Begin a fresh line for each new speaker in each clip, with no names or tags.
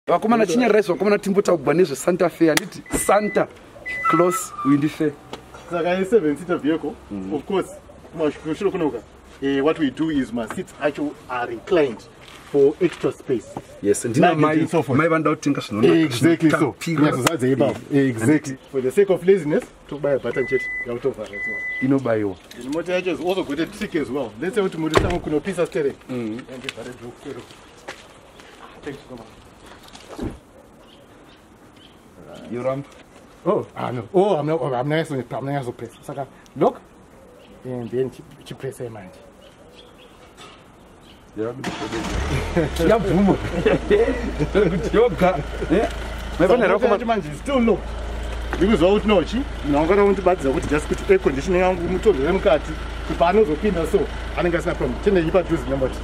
Vakomana chinyarirai vakomana timbotaugwa nezveSanta Fe handiti Santa Claus uyu ndife.
Saka i7 seater vehicle, of course, kumashure kunoka. What we do is my seats actually are reclined for extra space.
Yes, ndina
Luggage
mai
and so forth.
Mai vanoda kutenga zvinonaka.
Exactly so.
Zvinotapira.
Nyatso ipapo. Exactly. For the sake of laziness, tobaya button chete yakutovhara.
Inobayiwa.
The mota yacho is also got a trick as well. Let's say kuti muri sango kunopisa sterek. Yandivhare door kusero. Thanks so much.
Yoramba.
Oh, ah no. Oh, I'm not oh, I'm not I'm not press. Saka lock and then chipress manje.
Yabvuma. Kuti yoga. Mai vane
Saka
vakomana
manje is still locked. Ndikuzwa kuti no chi, ndangara kundibatidza kuti just kuti air conditioning yangu mutorere mukati kuti paanozopinda so anenge asina problem. Tende ipa dhuze nemboti.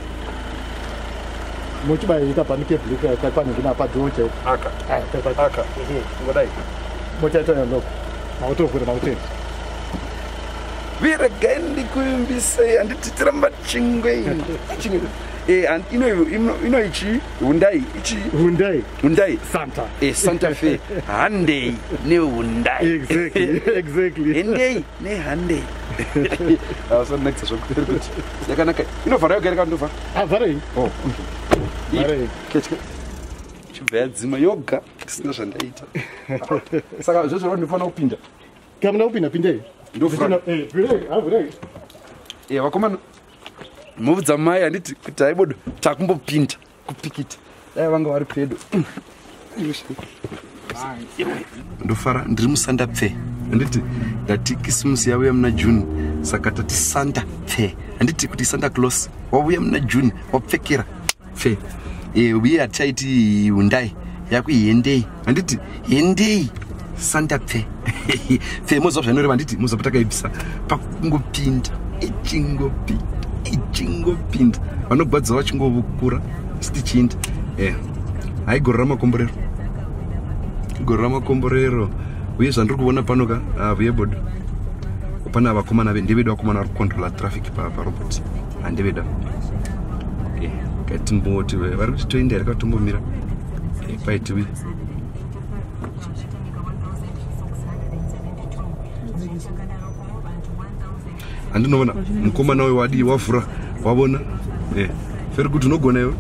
Mochibayita pane keblack kapanenge napadhoo chaipo.
Aka.
Ah, kapa.
Aka. Ngodai.
Mota yacho yalock. Makutovhura makutenda.
Viregai ndikuimbise handiti tiramba chingwe. Chingwe. Eh, ino ichi Hyundai ichi
Hyundai
Hyundai
Santa.
Santa Fe handei neHyundai.
Exactly, exactly.
Hendei nehandei. Asanakisa zvokuteri kuti yakanaka. Inovhara yoga yakandovhara.
Ah, vharai.
Oh, okay.
Vharai.
Ketye. Chibva yadzima yoga isina zvandaita. Saka zvozvo ndinofanira kupinda.
Kamuna kupinda pindei.
Ndovhura.
Vhurai, ah vhurai.
Vakomana mubvudza mai handiti kuti haibodo takumbopinda kupikita dai vanga vari pedo. Ndofara ndiri musanta pfe handiti ndati kisimusi yauya muna June saka tati Santa pfe handiti kuti Santa Claus wauya muna June wapfekera pfe. Uye hatichaiti Hyundai yakuihendei handiti hendei Santa pfe pfe moziva zvainoreva handiti moziva patakaibvisa pakungopinda ichingopinda ichingopinda vanogwadza vachingovukura sitichiinda. Hai gore ramakomborero, gore ramakomborero. Uye zvandiri kuona pano ka vuye bodo pana vakomana ndevedu vakomana vari kucontrola traffic parobot handevedu. Ngatimboti vari kuti toenda here katombomira paitiwi. Handinoona mukomana uyu wadii wavhura wavona. Very good, unogona iwe.